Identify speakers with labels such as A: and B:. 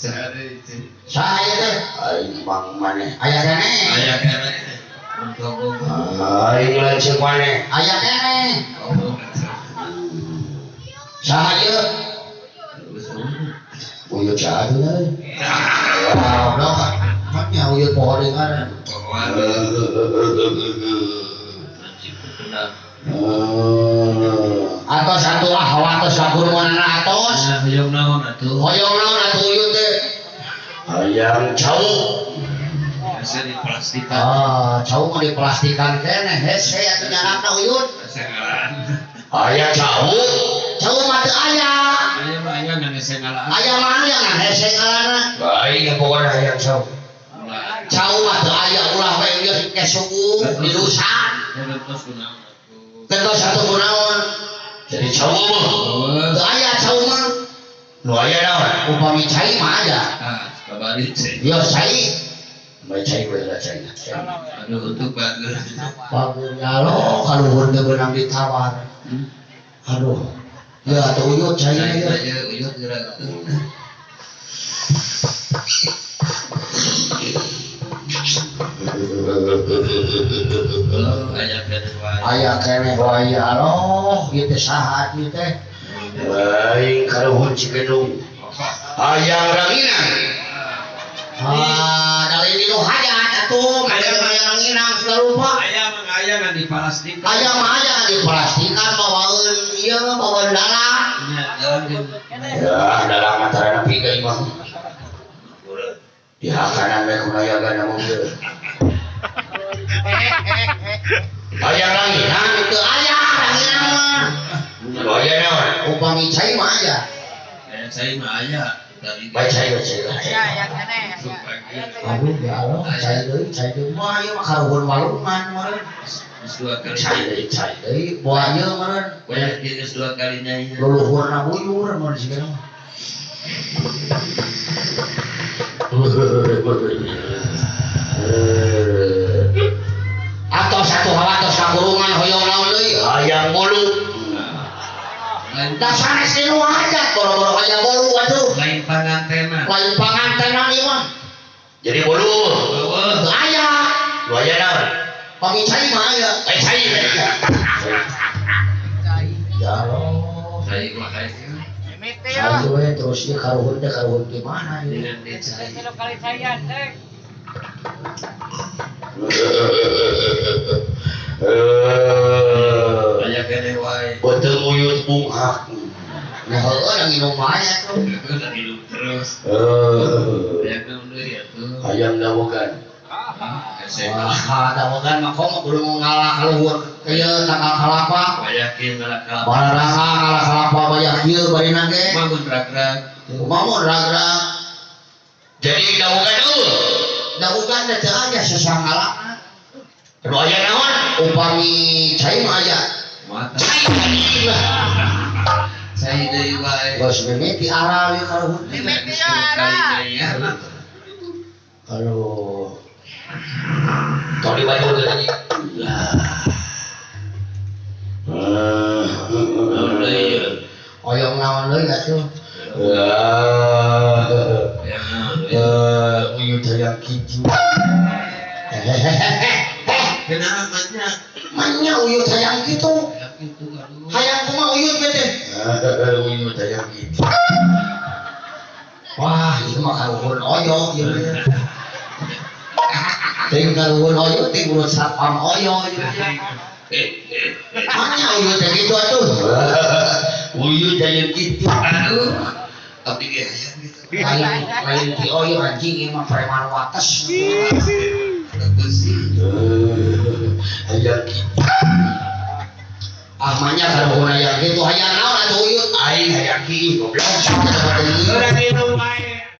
A: Saha ieu teh? Aing mang maneh. Aya keneh.
B: Aya keneh.
A: Aing lanceuk maneh. Aya keneh. Saha ieu? Uyut saha tuh euy? Goblok. Nya uyut poho deui ngaran. Atos atuh ah hawa atos kakurunganana atos.
B: Hoyong naon atuh?
A: Hoyong naon atuh uyut teh? Hayang cau.
B: Hese diplastikan.
A: Ah, cau mah diplastikan keneh hese atuh nyanakna uyut.
B: Hese ngalaan.
A: Aya cau. Cau mah teu aya.
B: Aya mah aya ngan hese ngalaan.
A: Aya mah aya ngan hese ngalaana. Baik pokona hayang cau. Cau mah teu aya ulah we ieu ke suku dirusak.
B: Gentos kunaon atuh?
A: Gentos atuh kunaon? Jadi cau mah. Teu aya cau mah. Nu aya naon? Upami cai mah aya.
B: Ah, kabari cai.
A: Yo cai. Bae cai we lah cai.
B: Aduh untuk bagus.
A: Bagus ya lo kaluhur teu beunang ditawar. Aduh. Ya atuh uyut cai
B: Cai
A: ya.
B: ieu uyut geura. Oh, aya keneh wae.
A: Aya keneh wae aloh ieu teh saha ieu teh? Aing karuhun Cikedung. Hayang ranginang. Ah, dari nu hajat atuh, hayang ranginang segala rupa.
B: Aya mah aya ngan diplastikan.
A: Aya mah aya ngan diplastikan bawaeun ieu bawaeun dalang.
B: Nya, dalang jeung
A: Ya, dalang mah tara nepi ka imah. Dihakanan we kunayagan mah ieu. Hayang ranginang teu aya ranginang mah. Nu aya naon? Upami cai mah aya.
B: Aya cai mah aya. Tadi
A: Bae cai we cai.
C: Aya keneh.
A: Aduh ya Allah, cai deui mah ieu mah karuhun walungan meureun.
B: Geus dua kali.
A: Cai deui boa ieu meureun.
B: Banyak geus dua kalinya ieu.
A: Luluhurna buyur meureun sigana mah. Atos atuh hawatos kakurungan hoyong naon deui? Hayang bolu.
B: Lain
A: Da sanes di nu hajat boro-boro hayang bolu atuh.
B: lain pangantenan.
A: Lain pangantenan ieu mah. Jadi bolu.
B: Eueuh.
A: Teu aya. Nu aya naon? Pami cai mah aya. Ai cai. Ya Allah.
B: Cai mah aya.
A: Cai we terus ieu karuhun teh karuhun di mana ieu?
B: Dengan di cai.
C: Kali caian, Cek.
B: Aya keneh wae.
A: Beuteung uyut bunghak. Nya heueuh da nginum wae atuh.
B: Heueuh da nginum terus. Aya naon deui atuh?
A: Hayang dawegan.
B: Hese.
A: Wah, dawegan mah komo kudu ngalah kaluhur ieu tangkal kalapa.
B: Bayakin ngalah kalapa.
A: Bararanga ngalah kalapa bayak ieu barina ge.
B: Mamun ragrag.
A: Mamun ragrag. Jadi dawegan eueuh. Dawegan teh teu aya sasangalana. Nu aya naon? Upami cai mah aya.
B: Mata.
A: Cai lah.
B: Cai deui wae.
A: Geus mimiti aral ieu karuhun.
C: Mimiti
B: Geus tilu kali deui ya.
A: Aduh. Tong dibaju deui.
B: Naon deui ieu?
A: Hoyong naon deui atuh?
B: Hayang naon deui?
A: Uyut hayang kitu.
B: Kenapa manya?
A: Manya uyut hayang kitu.
B: Hayang kitu aduh.
A: Hayang kumaha uyut we teh? Uyut hayang kitu. Wah, ieu mah karuhun oyo ieu mah. Ting karuhun oyo ting urut satpam oyo ieu mah. Manya uyut teh kitu atuh. Uyut hayang kitu.
B: Aduh. Abdi ge hayang kitu.
A: Lain lain ti oyo anjing ieu mah preman wates.
B: Bagus sih.
A: Hayang kitu. Ah manya karuhun hayang kitu hayang naon atuh uyut? Aing hayang kieu goblok.
B: Urang minum wae.